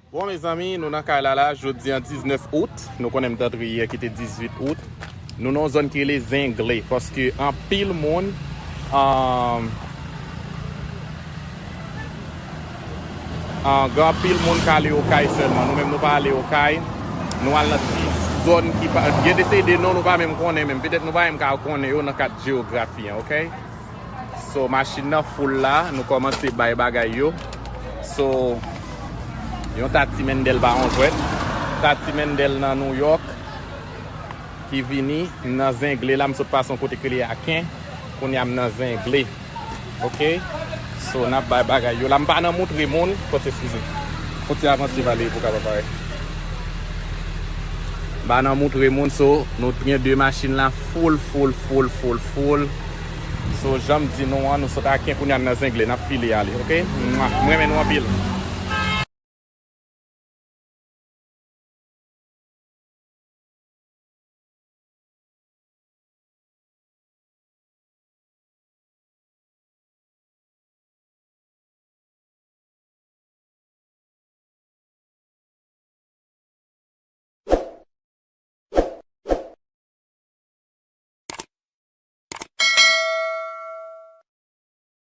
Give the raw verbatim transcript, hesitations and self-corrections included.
Bon, mezanmi, nou nan kay la la, jodi a diznèf out. Nou konnen m t antre yè ki te dizuit out. Nou nan yon zòn ki rele Zengle, paske anpil moun, um, Ah, gen anpil moun k ale Okay sèlman. Nou menm, nou pa ale Okay. Nou al nan ti zòn ki pa, gen de seri de non nou pa menm konnen menm. Petèt nou pa menm ka konnen yo nan kad jewografi an, oke? So, machin nan full la, nou kòmanse bay bagay yo. So, yon Tati Mendel pa yon jwèt. Tati Mendel nan New York. Ki vini nan Zengle la, m sot pase yon kote k rele Aken, kounye a m nan Zengle. Oke? So, n ap bay bagay yo la. M pa nan moutre moun, kote, eskize. Kote avanse vale pou kapab parèt. M pa nan moutre moun, so, nou gen de machin la, full, full, full, full, full. So, jan m di nou an, nou sot Aken, kounye a n nan Zengle, n ap file ale, oke? Mwa, m renmen nou anpil.